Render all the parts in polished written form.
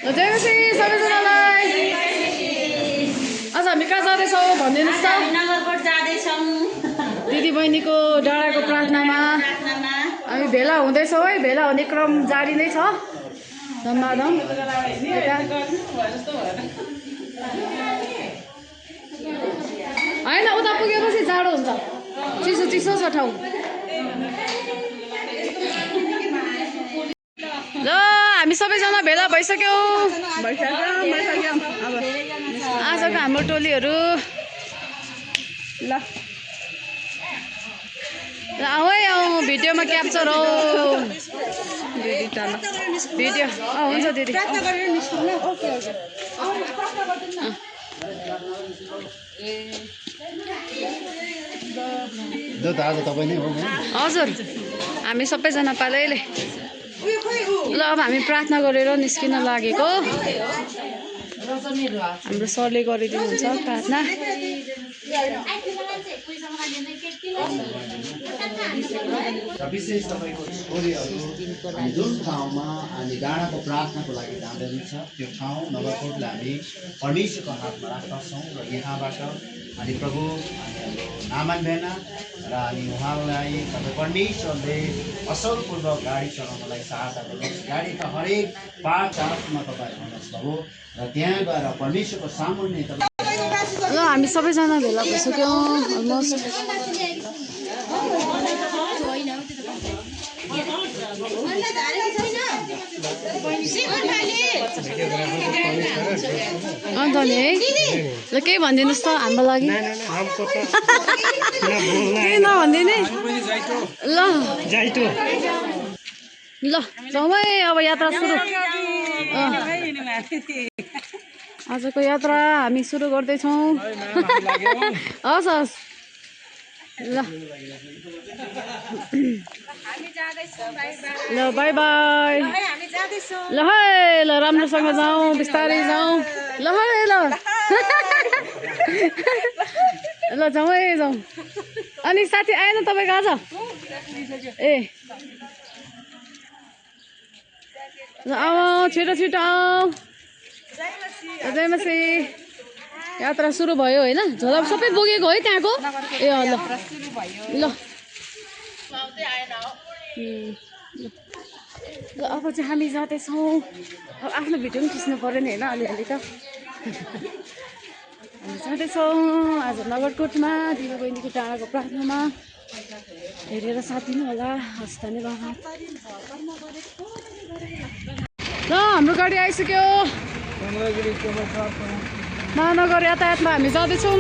जयमसी सबैजनालाई आज हामी कहाँ जाँदैछौँ भनिदिनुहोस् त। नगरकोट जाँदैछौँ दिदी बहिनीको डाँडाको प्रार्थनामा हामी भेला हुँदैछौँ है। भेला हुने क्रम जारी नै छ। धमाधम होइन उता पुगेपछि जाडो हुन्छ, चिसो चिसो छ ठाउँ। ल हामी सबैजना भेला भइसक्यौँ। आजको हाम्रो टोलीहरू ल आऊ है आऊ, भिडियोमा क्याप्चर हो भिडियो। हुन्छ दिदी। हजुर हामी सबैजना पालैले। ल अब हामी प्रार्थना गरेर निस्किन लागेको। हाम्रो सरले गरिदिनुहुन्छ प्रार्थना। विशेष तपाईँको छोरीहरू जुन ठाउँमा हामी डाँडाको प्रार्थनाको लागि जाँदै हुन्छ त्यो ठाउँ नगरकोटलाई हामी परमेश्वरको हातमा राख्दछौँ र यहाँबाट अनि प्रभु अनि हाम्रो नामन भेना र अनि उहाँलाई तपाईँ परमेश्वरले असलपूर्वक गाडी चलाउनलाई सहायता गर्नुहोस्। गाडीका हरेक पार्ट चार्जमा तपाईँ हुनुहोस् प्रभु र त्यहाँ गएर परमेश्वरको सामुन्ने ल हामी सबैजना भेला भइसक्यौँ अलमोस्ट। अन्त नि है ल केही भनिदिनुहोस् त हाम्रो लागि। केही नभनिदिने ल ल जाउँ है अब यात्रा सुरु। आजको यात्रा हामी सुरु गर्दैछौँ। हस् हस् ल ल बाई बाई। ल है ल राम्रोसँग जाउँ, बिस्तारै जाउँ। ल है ल ल जाउँ है जाउँ। अनि साथी आएन तपाईँको आज? ए ल आऊ छिटो छिटो आऊ। जयमसी यात्रा सुरु भयो होइन? झोला सबै बोकेको है त्यहाँको? ए ल ल ल अब चाहिँ हामी जाँदैछौँ। अब आफ्नो भिडियो पनि खिच्नु पऱ्यो नि होइन अलिअलि त। हामी जाँदैछौँ आज नगरकोटमा दिदी बहिनीको डाँडाको प्रार्थनामा। हेरेर साथ दिनु होला। हस् धन्यवाद। ल हाम्रो गाडी आइसक्यो। महानगर यातायातमा हामी जाँदैछौँ।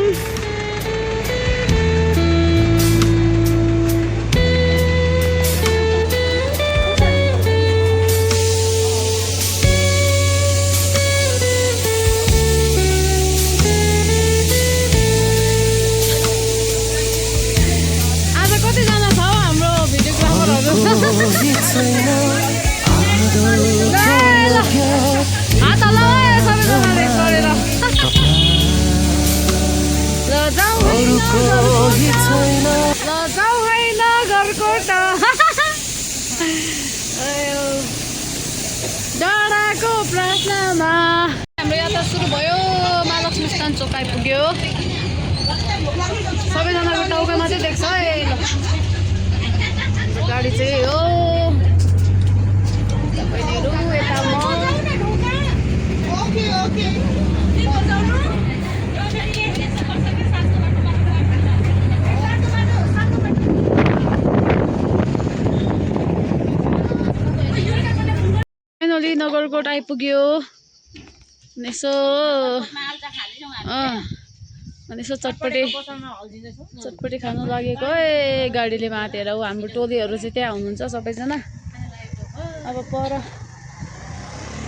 आज कतिजना छ हाम्रो भिडियोग्राफरहरू? हात हल्लाऊ सबैजनाले गरेर। ल जाउँ है नगरकोट डाँडाको प्रार्थनामा। हाम्रो यात्रा सुरु भयो। महालक्ष्मी स्थान चोक आइपुग्यो। सबैजनाको टाउकामा चाहिँ देख्छ है। ल गाडी चाहिँ हो बहिनीहरू यता म। फाइनली नगरकोट आइपुग्यो। यसो अनि यसो चटपटी खानु लागेको है गाडीले मातेर। हाम्रो टोलीहरू चाहिँ त्यहाँ हुनुहुन्छ सबैजना। अब पर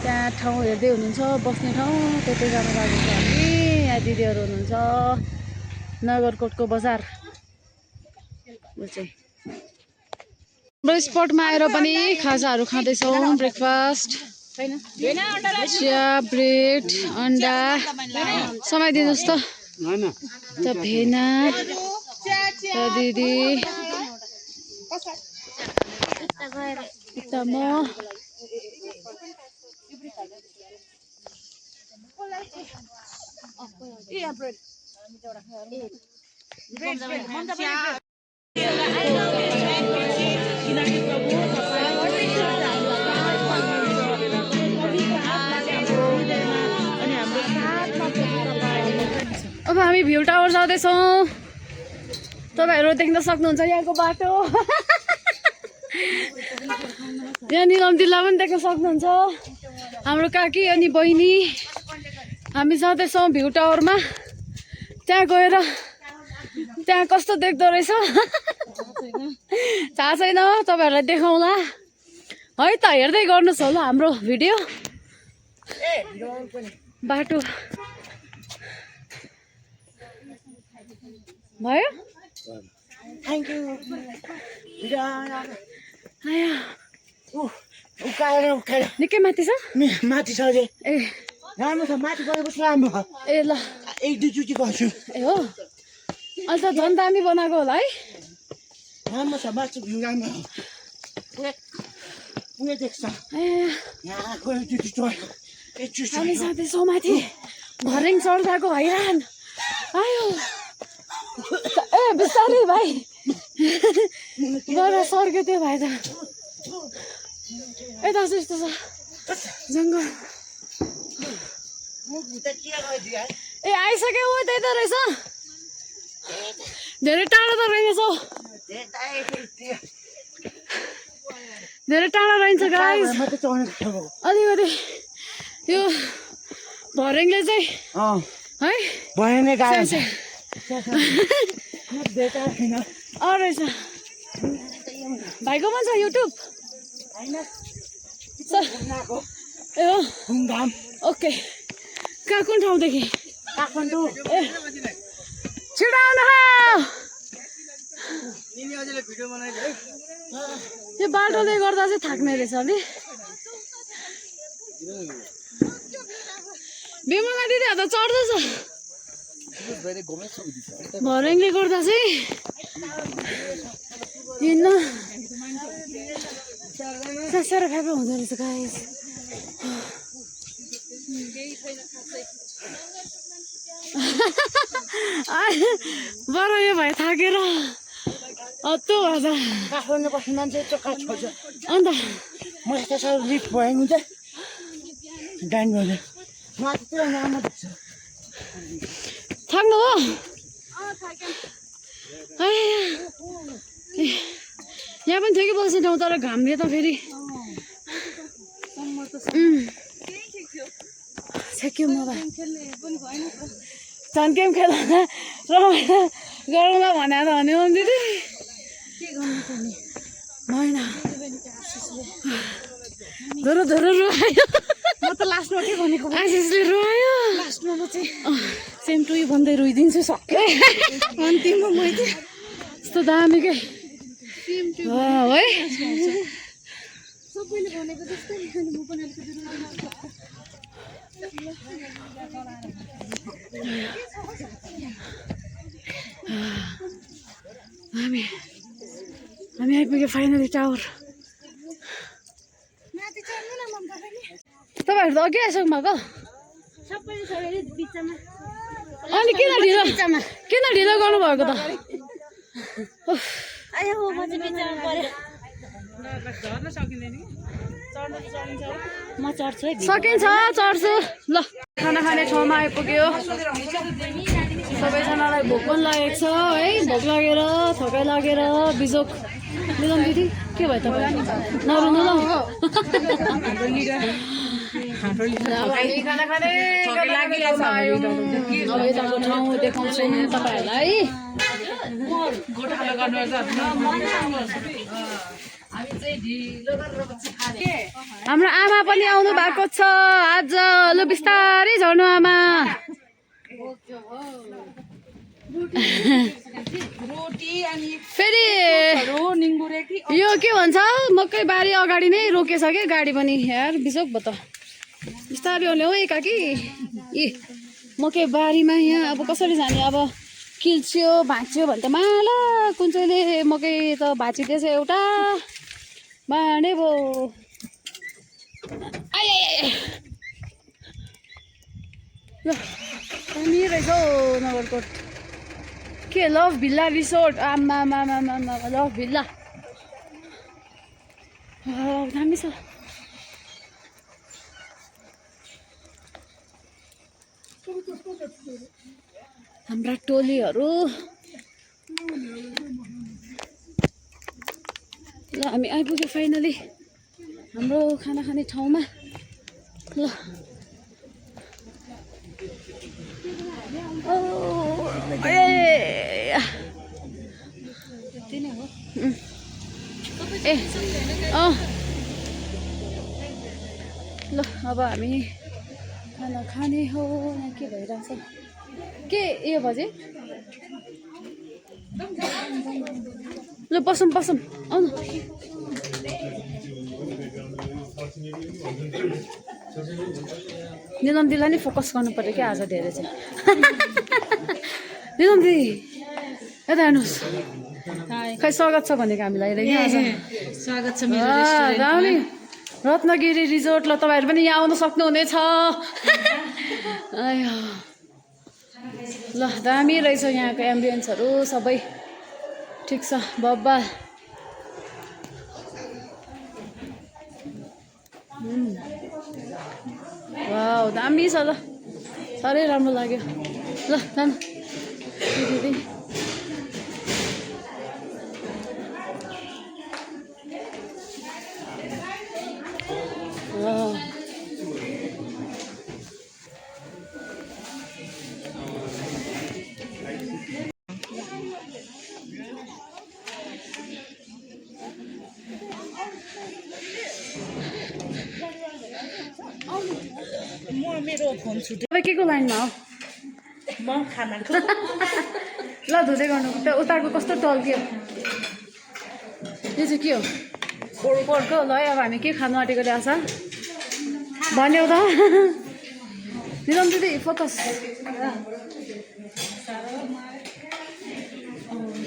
त्यहाँ ठाउँ हेर्दै हुनुहुन्छ बस्ने ठाउँ, त्यतै जानु लागेको हामी। यहाँ दिदीहरू हुनुहुन्छ। नगरकोटको बजार चाहिँ हाम्रो स्पटमा आएर पनि खाजाहरू खाँदैछौँ। ब्रेकफास्ट चिया ब्रेड अन्डा समाइदिनुहोस् त भेना दिदी म अब हामी भ्यू टावर जाँदैछौँ। तपाईँहरू देख्न सक्नुहुन्छ यहाँको बाटो। यहाँ निलम दिल्ला पनि देख्न सक्नुहुन्छ। हाम्रो काकी अनि बहिनी हामी जाँदैछौँ भ्यू टावरमा। त्यहाँ गएर त्यहाँ कस्तो देख्दो रहेछ थाहा छैन, तपाईँहरूलाई देखाउँला है त। हेर्दै गर्नुहोस् होला हाम्रो भिडियो। बाटो भयो। Thank you. निकै माथि छ। माथि छ अझै ए राम्रो छ, माथि गएपछि राम्रो छ। ए ल एक दुईचोटि गर्छु। ए हो अहिले त झन् दामी बनाएको होला है। राम्रो छ, माथि भ्यू राम्रो छ। पुरै देख्छ। ए यहाँ गयो एकचोटि चढ्यो, एकचोटि हामी चढ्यो। जाँदैछौँ माथि। भरेङ चढ्दाको हैरान आयो। ए बिस्तारै भाइ गएर सर्क्यो त्यो भाइ त। यता चाहिँ यस्तो छ जङ्गल। ए आइसक्यो हो, त्यही त रहेछ। धेरै टाढो त रहेछ, धेरै टाढो रहन्छ गाइस। अलिकति यो भरेङले चाहिँ है भयो नै गाह्रो छ। रहेछ। भाइको पनि छ युट्युब। ए हो घुमघाम ओके। कहाँ कुन ठाउँदेखि? काठमाडौँ। ए छिटो आउनु। यो बाटोले गर्दा चाहिँ थाक्ने रहेछ नि। बिमला दिदी त चढ्दैछ। भरेङले गर्दा चाहिँ हिँड्न साह्रो फ्यापो हुँदो रहेछ गाइस। बरु यो भाइ थाकेर हत्तु भएछ। काठमाडौँ बस्ने मान्छे चक्का छोड्छ। अन्त म यस्तो साह्रो लिफ्ट भयो हुन्छ डाइन गर्दै माथि चाहिँ राम्रो देख्छ। थाक्नु हो? यहाँ पनि थियो कि बस्ने ठाउँ, तर घामले त फेरि छेक्यो मोबाइल। झन् गेम खेल्दा रमाइलो गरौँला भने त भन्यो दिदी होइन। धुरो धुरो रुवायो। म त लास्टमा के भनेको आशिषले रुवायो। लास्टमा म चाहिँ सेम टु यु भन्दै रुइदिन्छु सक्यो। अन्तिममा मैले यस्तो दामी के है। सबैले भनेको जस्तै म पनि अलिकति हामी आइपुग्यो फाइनली टावर। तपाईँहरू त अघि आइसक्नु भएको। अनि किन ढिलो गर्नुभएको त? म चढ्छु है। सकिन्छ, चढ्छु ल। खाना खाने ठाउँमा आइपुग्यो। सबैजनालाई भोक पनि लागेको छ है। भोक लागेर थकाइ लागेर बिजोक। निलम दिदी के भयो तपाईँ? नरुनु ल। अब यताको ठाउँ देखाउँछु तपाईँहरूलाई। हाम्रो आमा पनि आउनु भएको छ आज। लु बिस्तारै झर्नु आमा। फेरि यो के भन्छ, मकै बारी अगाडि नै रोकेछ कि गाडी पनि। यार बिसोक भयो त। बिस्तारै ल्याऊ है काकी। ए मकै बारीमा यहाँ अब कसरी जाने? अब किल्च्यो भाँच्यो भने त माला। कुन चाहिँले मकै त भाँचिदिएछ एउटा बाँडे भयो। ल दामी रहेछ हौ नगरकोट के लभ भिल्ला रिसोर्ट आमा लभ भिल्ला दामी छ हाम्रा टोलीहरू ल हामी आइपुग्यो फाइनली हाम्रो खाना खाने ठाउँमा ल ए ल अब हामी खाना खाने हो यहाँ के भइरहेछ के यो बजे ल बसौँ आउनु निलम दिदीलाई नि फोकस गर्नु पर्यो क्या आज धेरै चाहिँ निलम दिदी यता हेर्नुहोस् खै स्वागत छ भनेको हामीलाई स्वागत छ दामी रत्नगिरी रिजोर्ट ल तपाईँहरू पनि यहाँ आउन सक्नुहुनेछ ल दामी रहेछ यहाँको एम्बियन्सहरू सबै ठिक छ बब्बा वाउ दामी छ ल साह्रै राम्रो लाग्यो ल जानु दिदी मेरो फोन छुट्यो तपाईँ के को लाइनमा हो म खानाको ल धुँदै गर्नु त्यो उताको कस्तो टल्क्यो यो चाहिँ के हो पोर्को ल अब हामी के खानु आँटेको ल्याएको छ भन्यो त निलम दिदी फोकस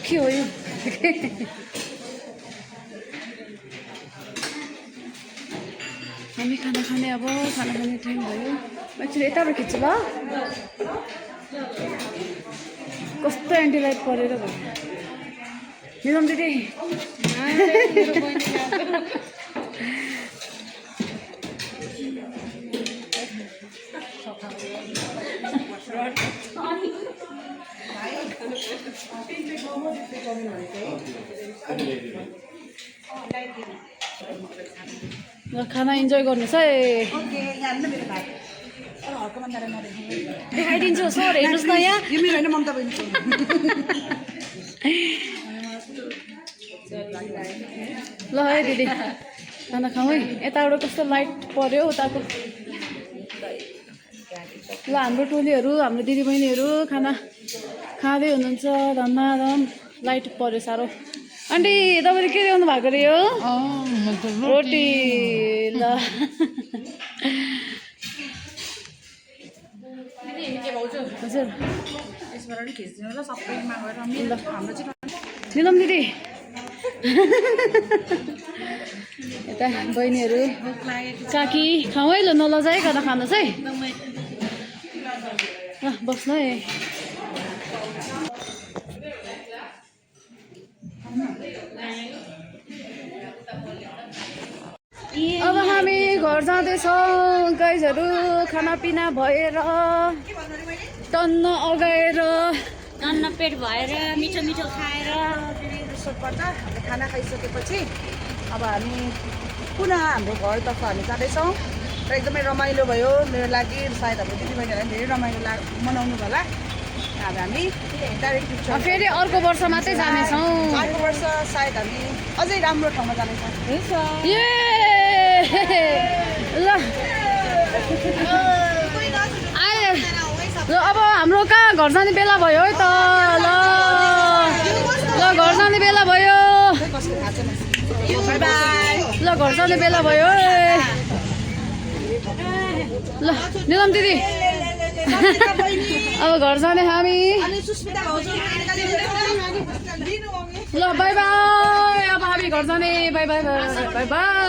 के हो यो हामी खाना खाने अब खाना खाने टाइम भयो एक्चुली यताबाट खिच्छु ल कस्तो एन्टिलाइट परेर भयो निलम दिदी ल खाना इन्जोय गर्नुहोस् है देखाइदिन्छु सर हेर्नुहोस् न यहाँ ल है दिदी खाना खाउँ है यताबाट कस्तो लाइट पर्यो उताको ल हाम्रो टोलीहरू हाम्रो दिदीबहिनीहरू खाना खाँदै हुनुहुन्छ धमाधम लाइट पर्यो साह्रो आन्टी तपाईँले के ल्याउनु भएको रे यो रोटी ल हजुर निलम दिदी यता बहिनीहरू काकी खाउँ है ल नलजाइकन खानुहोस् है ल बस्नु है अब हामी घर जाँदैछौँ गाइजहरू खानापिना भएर टन्न अगाएर अन्न पेट भएर मिठो मिठो खाएर रिसोर्टबाट हामीले खाना खाइसकेपछि अब हामी पुनः हाम्रो घरतर्फ हामी जाँदैछौँ र एकदमै रमाइलो भयो मेरो लागि सायद हाम्रो दिदीबहिनीहरूलाई धेरै रमाइलो मनाउनु होला अब हामी डाइरेक्ट ट्रिप छ फेरि अर्को वर्ष मात्रै जानेछौँ अर्को वर्ष सायद हामी अझै राम्रो ठाउँमा जानेछौँ ए ल आए ल अब हाम्रो कहाँ घर जाने बेला भयो है त ल ल घर जाने बेला भयो ल घर जाने बेला भयो ल निलम दिदी अब घर जाने हामी ल बाई बाई अब हामी घर जाने बाई बाई बाई बाई